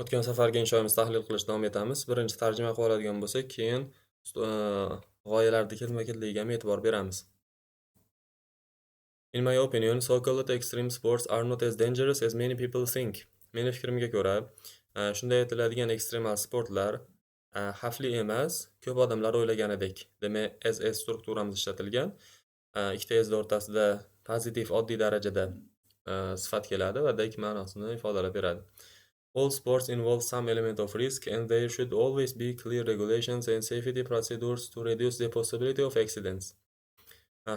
O'tgan safargi inshomizni tahlil qilishda davom etamiz. Birinchi tarjima qilib oladigan bo'lsak, keyin g'oyalarni ketma-ketligiga ham e'tibor beramiz. In my opinion, so-called extreme sports are not as dangerous as many people think. Meni fikrimga ko'ra, shunday aytiladigan ekstremal sportlar xavfli emas, ko'p odamlar o'ylaganidek. Demak, as strukturamiz ishlatilgan. Ikkita s o'rtasida pozitiv oddiy darajada sifat keladi va dek ma'nosini ifodalab beradi. All sports involve some element of risk, and there should always be clear regulations and safety procedures to reduce the possibility of accidents.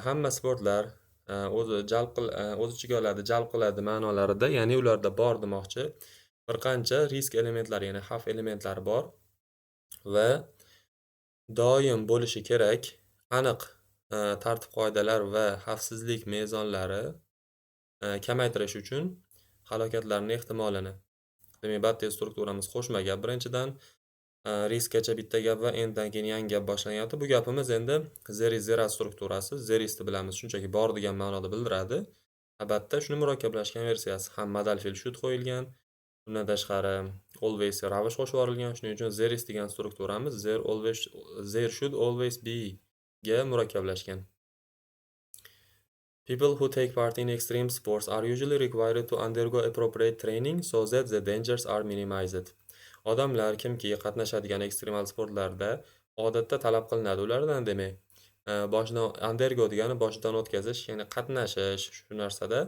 Hamma sportlar o'zi jalb qil o'z ichiga oladi, jalb qiladi ma'nolarida, ya'ni ularda bor demoqchi. Bir qancha risk elementlari, ya'ni xavf elementlari bor va doim bo'lishi kerak aniq tartib qoidalar va xavfsizlik mezonlari kamaytirish uchun halokatlarni ehtimolini. Demak, bu strukturamiz qo'shma gap birinchidan, riskgacha bitta gap va anddan keyin yangi gap boshlanyapti. Bu gapimiz endi there is, there are strukturasi. There isni bilamiz, shunchaki bor degan ma'noda bildiradi. Albatta, shuni murakkablashgan versiyasi ham modal fe'l should qo'yilgan. Bundan tashqari, always ravish qo'shib yuborilgan. Shuning uchun there is degan strukturamiz there always, there should always be ga murakkablashgan. People who take part in extreme sports are usually required to undergo appropriate training so that the dangers are minimized. Odamlar kimki qatnashadigan ekstremal sportlarda odatda talab qilinadi ulardan, demak, boshidan undergo degani boshidan o'tkazish, ya'ni qatnashish shu narsada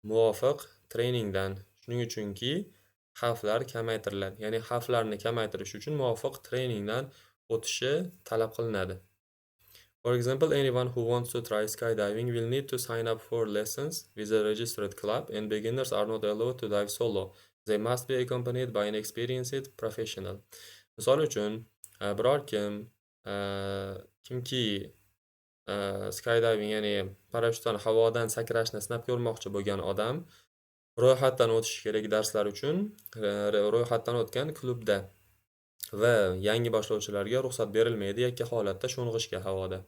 muvofiq treningdan. Shuning uchunki xavflar kamaytiriladi. Ya'ni xavflarni kamaytirish uchun muvofiq treningdan o'tishi talab qilinadi. For example, anyone who wants to try skydiving will need to sign up for lessons with a registered club, and beginners are not allowed to dive solo. They must be accompanied by an experienced professional. Misol uchun, biror kim, kimki skydiving, ya'ni parashyutdan havodan sakrashni sinab ko'rmoqchi bo'lgan odam ro'yxatdan o'tishi kerak darslar uchun, ro'yxatdan o'tgan klubda va yangi boshlovchilarga ruxsat berilmaydi yakka holatda sho'ng'ishga havoda.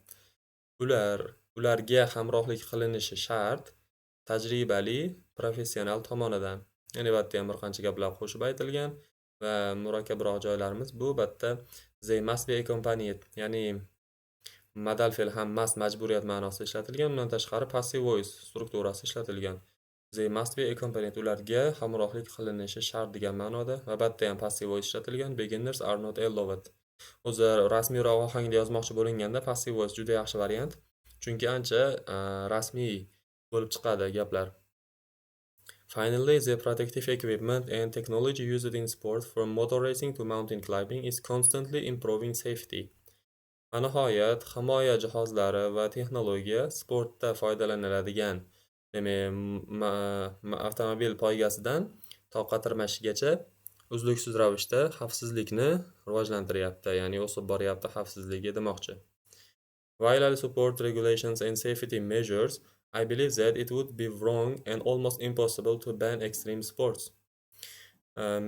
Ularga hamrohlik qilinishi shart tajribali professional tomonidan. Ya'ni bu yerda ham bir qancha gaplar qo'shib aytilgan va murakkabroq joylarimiz bu yerda they must be accompanied, ya'ni modal fe'l ham must majburiyat ma'nosida ishlatilgan. Undan tashqari, passive voice strukturasi ishlatilgan. They must be accompanied, ularga hamrohlik qilinishi shart degan ma'noda va bu yerda ham passive voice ishlatilgan. Beginners are not allowed. O'zi rasmiyroq ohangda yozmoqchi bo'linganda passive voice juda yaxshi variant. Chunki ancha rasmiy bo'lib chiqadi gaplar. Finally, the protective equipment and technology used in sport, from motor racing to mountain climbing, is constantly improving safety. Va nihoyat, himoya jihozlari va texnologiya sportda foydalaniladigan, demak, avtomobil poygasidan toqqa tirmashgacha uzluksiz ravishda xavfsizlikni rivojlantiryapti, ya'ni o'sib boryapti xavfsizligi demoqchi. While I support regulations and safety measures, I believe that it would be wrong and almost impossible to ban extreme sports.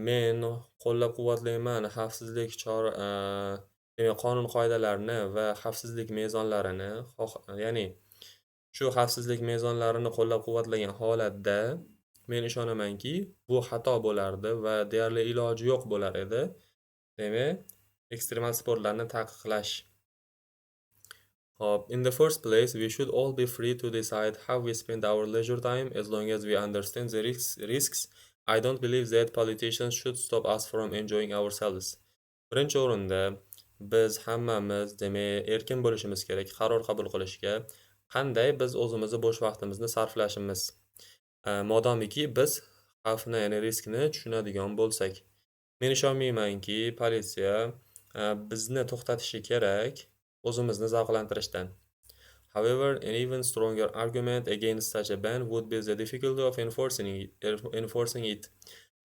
Men qo'llab-quvvatlayman xavfsizlik chora, demak, qonun qoidalarini va xavfsizlik mezonlarini, ya'ni shu xavfsizlik mezonlarini qo'llab-quvvatlagan holatda men ishonamanki, bu xato bo'lardi va deyarli iloji yo'q bo'lar edi. Demak, ekstremal sportlarni taqiqlash. Xo'p, in the first place, we should all be free to decide how we spend our leisure time as long as we understand the risks. I don't believe that politicians should stop us from enjoying ourselves. Birinchi o'rinda, biz hammamiz, demak, erkin bo'lishimiz kerak qaror qabul qilishga. Qanday biz o'zimizni bo'sh vaqtimizni sarflashimiz. Modomiki biz xavfni, ya'ni riskni tushunadigan bo'lsak. Men ishonmaymanki, politsiya bizni to'xtatishi kerak o'zimizni zavqlantirishdan. However, an even stronger argument against such a ban would be the difficulty of enforcing it.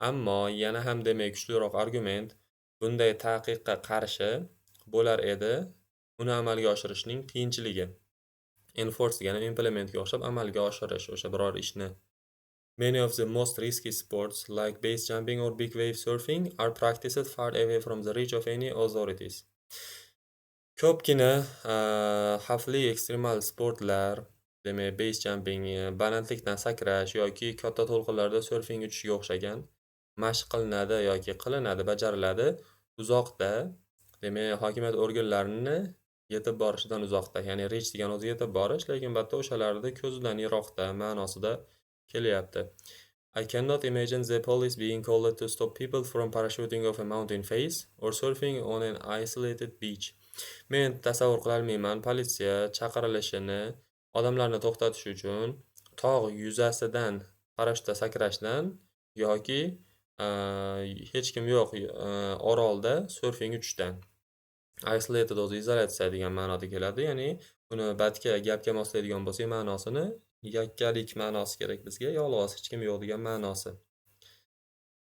Ammo yana ham, demak, kuchliroq argument bunday taqiqqa qarshi bo'lar edi uni amalga oshirishning qiyinchiligi. Enforce degani implementga o'xshab amalga oshirish o'sha biror ishni. Many of the most risky sports, like base jumping or big wave surfing, are practiced far away from the reach of any authorities. Ko'pgina xavfli ekstremal sportlar, demak, base jumping, balandlikdan sakrash yoki katta to'lqinlarda surfing uchishga o'xshagan Mashq qilinadi yoki qilinadi, bajariladi uzoqda, demak, hokimiyat organlarini yetib borishidan uzoqda. Ya'ni reach degan o'zi yetib borish, lekin bu yerda o'shalarni ko'zidan yiroqda ma'nosida kelyapti. I cannot imagine the police being called to stop people from parachuting off a mountain face or surfing on an isolated beach. Men tasavvur qilolmayman politsiya chaqirilishini odamlarni to'xtatish uchun tog' yuzasidan parashyutda sakrashdan yoki hech kim yo'q orolda surfing uchishdan. Isolated o'zi izolyatsiya degan ma'noda keladi. Ya'ni uni batga gapga moslaydigan bo'lsak, ma'nosini yakkalik ma'nosi kerak bizga, yolg'iz, hech kim yo'q degan ma'nosi.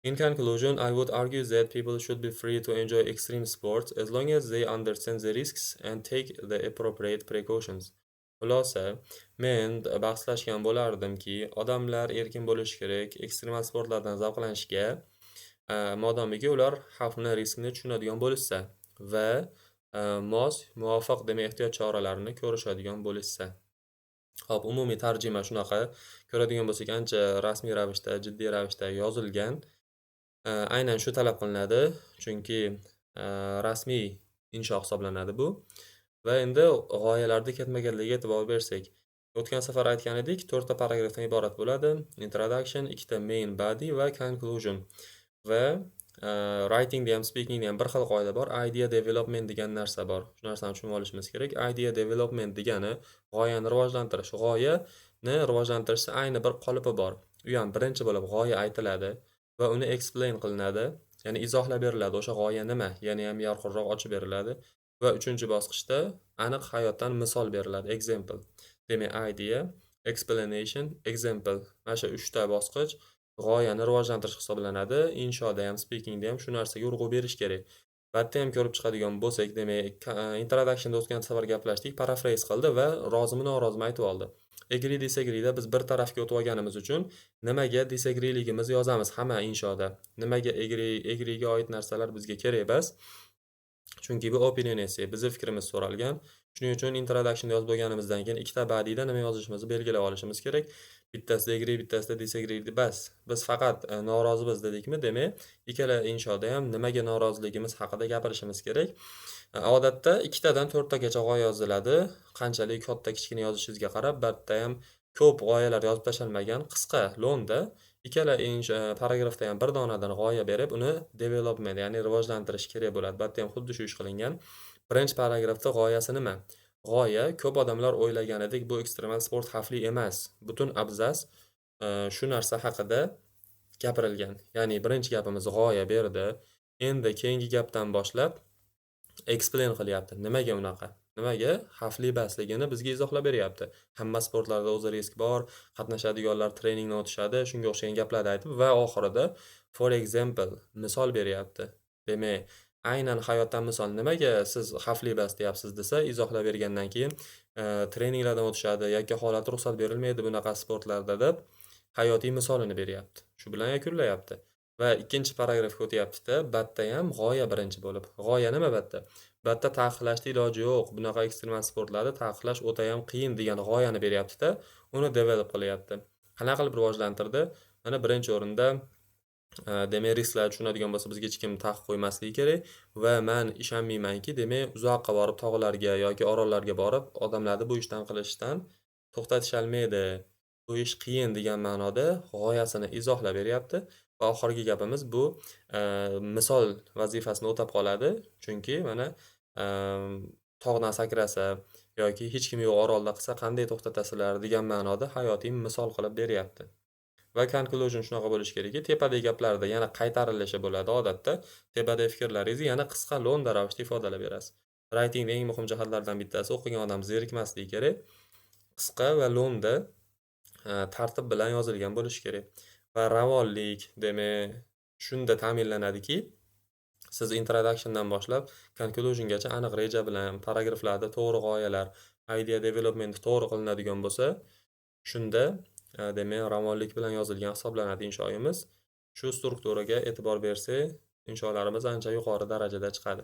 In conclusion, I would argue that people should be free to enjoy extreme sports as long as they understand the risks and take the appropriate precautions. Xulosa, men bahslashgan bo'lardimki, odamlar erkin bo'lishi kerak ekstremal sportlardan zavqlanishga, modomiki ular xavfni, riskni tushunadigan bo'lishsa va mos, muvofiq, demak, ehtiyot choralarini ko'rishadigan bo'lishsa. Xo'p, umumiy tarjima shunaqa. Ko'radigan bo'lsak, ancha rasmiy ravishda, jiddiy ravishda yozilgan. Aynan shu talab qilinadi, chunki rasmiy insho hisoblanadi bu. Va endi g'oyalarda ketma-ketligiga e'tibor bersak. O'tgan safar aytgan edik, to'rtta paragrafdan iborat bo'ladi. Introduction, ikkita main body va conclusion. Va writingda ham, speakingda ham bir xil qoida bor. Idea development degan narsa bor. Shu narsani tushunib olishimiz kerak. Idea development degani g'oyani rivojlantirish. G'oyani rivojlantirishda ayni bir qolipi bor. U ham birinchi bo'lib g'oya aytiladi va uni explain qilinadi, ya'ni izohlab beriladi, o'sha g'oya nima, yana ham yorqinroq ochib beriladi va uchinchi bosqichda aniq hayotdan misol beriladi, example. Demak, idea, explanation, example. Mana shu uchta bosqich g'oyani rivojlantirish hisoblanadi. Inshoda ham, speakingda ham shu narsaga urg'u berish kerak. Bu yerda ham ko'rib chiqadigan bo'lsak, demak, introductionda o'tgan safar gaplashdik, paraphrase qildi va rozimi, norozimi aytib oldi. Agree, disagree'da biz bir tarafga o'tib olganimiz uchun nimaga disagreeligimizni yozamiz hamma inshoda. Nimaga agree, agree'ga oid narsalar bizga kerak emas. Chunki bu opinion essay, bizni fikrimiz so'ralgan. Shuning uchun introductionda yozib bo'lganimizdan keyin ikkita bodyda nima yozishimizni belgilab olishimiz kerak. Bittasida agree, bittasida disagree bas. Biz faqat norozimiz dedikmi, demak, ikkala inshoda ham nimaga noroziligimiz haqida gapirishimiz kerak. Odatda ikkitadan to'rttagacha g'oya yoziladi. Qanchalik katta, kichkina yozishingizga qarab, bu yerda ham ko'p g'oyalar yozib tashlanmagan, qisqa lo'nda ikkala paragrafda ham bir donadan g'oya berib, uni development, ya'ni rivojlantirish kerak bo'ladi. Bu yerda ham xuddi shu ish qilingan. Birinchi paragrafda g'oyasi nima? G'oya ko'p odamlar o'ylaganidek bu ekstremal sport xavfli emas. Butun abzas shu narsa haqida gapirilgan. Ya'ni birinchi gapimiz g'oya berdi. Endi keyingi gapdan boshlab explain qilyapti. Nimaga unaqa? Nimaga xavfli emasligini bizga izohlab beryapti. Hamma sportlarda o'zi risk bor, qatnashadiganlar treningdan o'tishadi, shunga o'xshagan gaplarni aytib va oxirida for example misol beryapti. Demak, aynan hayotdan misol, nimaga siz xavfli emas deyapsiz desa, izohlab bergandan keyin treninglardan o'tishadi, yakka holat ruxsat berilmaydi bunaqa sportlarda deb hayotiy misolini beryapti. Shu bilan yakunlayapti. Va ikkinchi paragrafga o'tyapti-da, bu ham g'oya birinchi bo'lib. G'oya nima bu yerda? Bu yerda taqiqlashni iloji yo'q. Bunaqa ekstremal sportlarda taqiqlash o'tayam qiyin degan g'oyani beryapti-da, uni develop qilyapti. Qanaqa qilib rivojlantirdi? Mana birinchi o'rinda, demak, risklarni tushunadigan bo'lsa, bizga hech kim taqiq qo'ymasligi kerak va man ishonmaymanki, demak, uzoqqa borib tog'larga yoki orollarga borib odamlarni bu ishdan qilishdan to'xtatisholmaydi. Bu ish qiyin degan ma'noda g'oyasini izohlab beryapti va oxirgi gapimiz bu misol vazifasini o'tab qoladi. Chunki mana tog'dan sakrasa yoki hech kim yo'q orolda qilsa qanday to'xtatasizlar degan ma'noda hayotiy misol qilib beryapti. Va conclusion shunaqa bo'lishi kerakki, tepadagi gaplarda yana qaytarilishi bo'ladi odatda. Tepadagi fikrlaringizni yana qisqa lo'nda ravishda ifodalab berasiz. Writingda eng muhim jihatlardan bittasi o'qigan odam zerikmasligi kerak. Qisqa va lo'nda, tartib bilan yozilgan bo'lishi kerak. Va ravonlik, demak, shunda ta'minlanadiki, siz introductiondan boshlab conclusiongacha aniq reja bilan paragraflarda to'g'ri g'oyalar, idea development to'g'ri qilinadigan bo'lsa, shunda demak, ravonlik bilan yozilgan hisoblanadi inshoyimiz. Shu strukturaga e'tibor bersak, insholarimiz ancha yuqori darajada chiqadi.